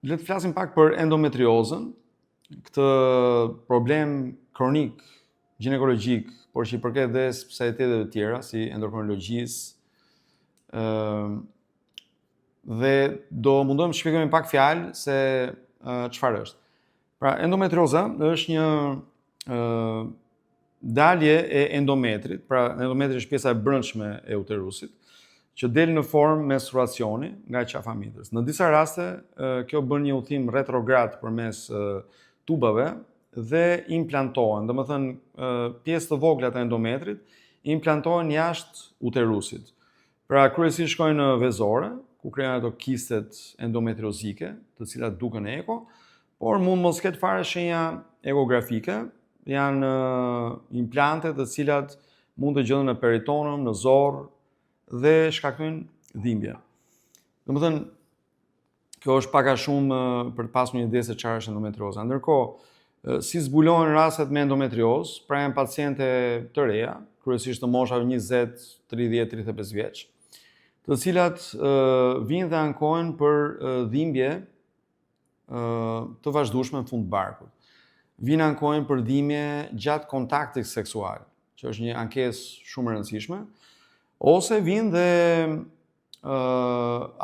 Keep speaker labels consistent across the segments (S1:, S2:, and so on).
S1: Le të flasim pak për endometriozën, këtë problem kronik gjinekologjik, por që i përket dhe specialiteteve të tjera si endokrinologjisë, ë dhe do mundohem të shpjegojmë pak fjalë se çfarë është. Pra endometrioza është një ë dalje e endometrit, pra endometri është pjesa e brendshme e uterusit, që del në formë menstruacioni nga qafa mitrës. Në disa raste, kjo bën një udhëtim retrograd përmes tubave dhe implantohen, domethënë pjesë të vogla të endometrit implantohen jashtë uterusit. Pra kryesisht shkojnë në vezore, ku krijohen ato kistet endometriozike, të cilat duken në eko, por mund mos ketë fare shenja ekografike, janë implante të cilat mund të gjenden në peritonum, në zorrë dhe shkaktojnë dhimbje. Domethënë, kjo është pak a shumë për të pasur një ide se çfarë është endometrioza. Ndërkohë, si zbulohen rastet me endometriozë, pra janë paciente të reja, kryesisht të moshave 20, 30, 35 vjeç, të cilat vijnë dhe ankohen për dhimbje të vazhdueshme në fund të barkut. Vijnë ankohen për dhimbje gjatë kontaktit seksual, që është një ankesë shumë e rëndësishme, ose vijnë dhe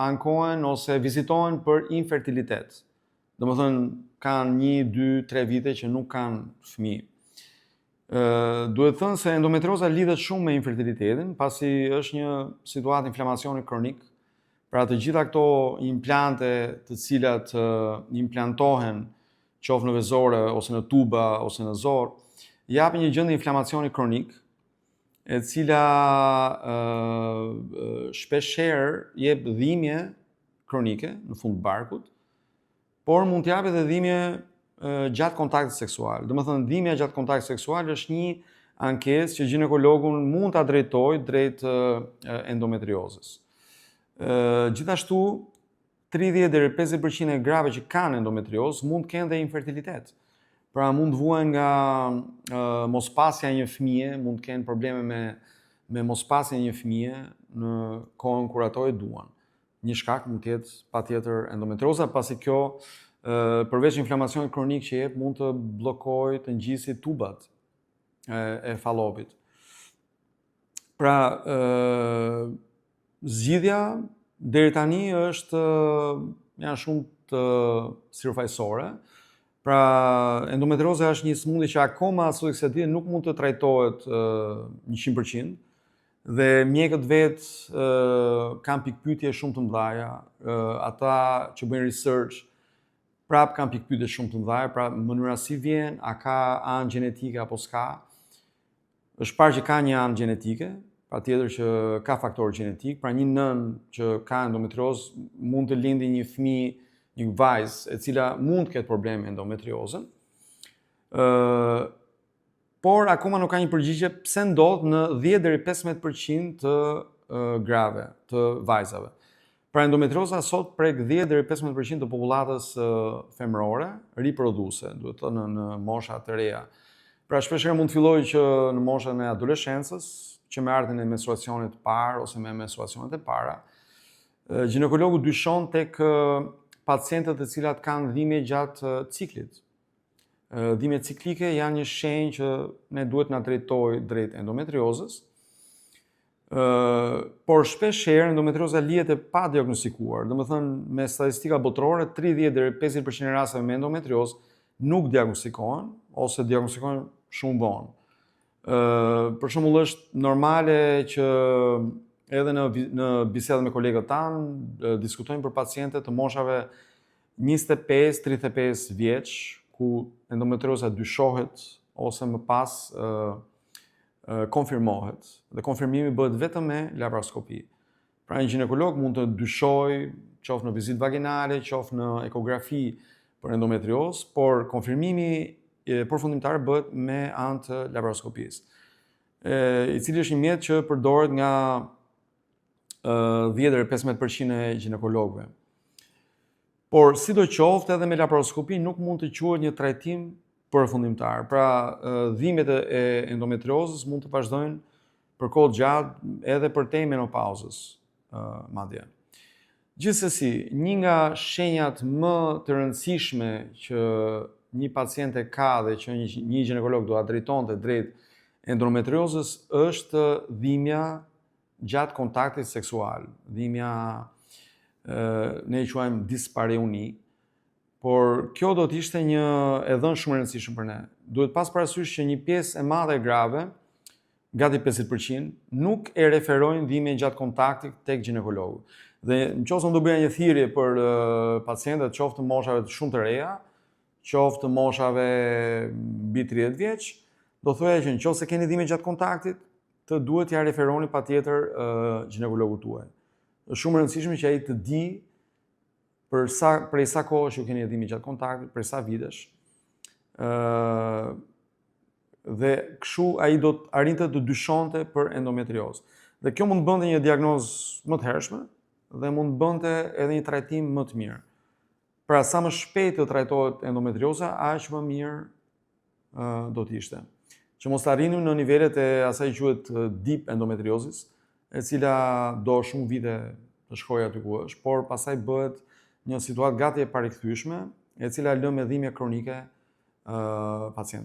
S1: ankohen ose vizitohen për infertilitet. Domethënë, kanë 1, 2, 3 vite që nuk kanë fëmijë. Duhet thënë se endometrioza lidhet shumë me infertilitetin, pasi është një situatë inflamacioni kronik. Pra të gjitha këto implante të cilat implantohen qoftë në vezore ose në tuba ose në zorrë, japin një gjendje inflamacioni kronik, e cila shpeshherë jep dhimbje kronike në fund të barkut, por mund të japë edhe dhimbje gjatë kontaktit seksual. Domethënë, dhimbja gjatë kontaktit seksual është një ankesë që gjinekologun mund ta drejtojë drejt endometriozës. Gjithashtu, 30 deri 50% e grave që kanë endometriozë mund të kenë dhe infertilitet. Pra mund të vuajnë nga mospasja e një fëmije, mund të kenë probleme me me mospasjen e një fëmije në kohën kur ato e duan. Një shkak mund të jetë patjetër endometrioza, pasi kjo përveç inflamacionit kronik që jep, mund të bllokojë, të ngjisi tubat e, e fallopit. Pra, ë zgjidhja deri tani është janë shumë të sipërfaqësore. Pra, endometrioza është një sëmundje që akoma sot kësaj dite nuk mund të trajtohet 100% dhe mjekët vetë kanë pikëpyetje shumë të mëdha, ata që bëjnë research prap kanë pikëpyetje shumë të mëdha, pra mënyra si vjen, a ka anë gjenetike apo s'ka. Është parë që ka një anë gjenetike, patjetër që ka faktor gjenetik, pra një nënë që ka endometriozë mund të lindi një fëmijë, një vajzë e cila mund të ketë probleme me endometriozën. Ë por akoma nuk ka një përgjigje pse ndodh në 10 deri 15% të grave, të vajzave. Pra endometrioza sot prek 10 deri 15% të popullatës femërore riprodhuese, duhet të thënë në mosha të reja. Pra shpeshherë mund të fillojë që në moshën e adoleshencës, që me ardhjen e menstruacionit të parë ose me menstruacionet e para. Gjinekologu dyshon tek pacientët të cilat kanë dhimbje gjatë ciklit. Dhimbjet ciklike janë një shenjë që ne duhet na drejtojë drejt endometriozës. Por shpesh herë endometrioza lihet e pa diagnostikuar. Domethënë me statistika botërore 30 deri 50% e rasteve me endometriozë nuk diagnostikohen ose diagnostikohen shumë vonë. Për shembull është normale që edhe në në bisedë me kolegët tanë diskutojmë për paciente të moshave 25-35 vjeç ku endometrioza dyshohet ose më pas konfirmohet dhe konfirmimi bëhet vetëm me laparoskopi. Pra një gjinekolog mund të dyshojë qoftë në vizitë vaginale, qoftë në ekografi për endometriozë, por konfirmimi përfundimtar bëhet me anë të laparoskopisë, i cili është një mjet që përdoret nga 10 deri 15% e gjinekologëve. Por sidoqoftë edhe me laparoskopi nuk mund të quhet një trajtim përfundimtar. Pra dhimbjet e endometriozës mund të vazhdojnë për kohë gjatë edhe përtej menopauzës madje. Gjithsesi, një nga shenjat më të rëndësishme që një paciente ka dhe që një gjinekolog do ta drejtonte drejt endometriozës është dhimbja gjatë kontaktit seksual. Dhimbja ne e quajmë dispareuni, por kjo do të ishte një e dhënë shumë e rëndësishme për ne. Duhet pas parasysh që një pjesë e madhe e grave, gati 50%, nuk e referojnë dhimbjen gjatë kontaktit tek gjinekologu. Dhe në qoftë se unë do bëja një thirrje për pacientët, qoftë të moshave të shumë të reja, qoftë të moshave mbi 30 vjeç, do thoja që në qoftë se keni dhimbje gjatë kontaktit, të duhet t'ja referoni patjetër gjinekologut tuaj. Është shumë e rëndësishme që ai të di për sa prej sa kohësh ju keni dhimbje gjatë kontaktit, prej sa vitesh. Dhe kështu ai do të arrinte të dyshonte për endometriozë. Dhe kjo mund të bënte një diagnozë më të hershme dhe mund të bënte edhe një trajtim më të mirë. Pra sa më shpejt të trajtohet endometrioza, aq më mirë do të ishte. Që mos të arrinim në nivelet e asaj që quhet deep endometriosis, e cila do shumë vite të shkojë aty ku është, por pastaj bëhet një situatë gati e parikthyeshme, e cila lë me dhimbje kronike pacientët.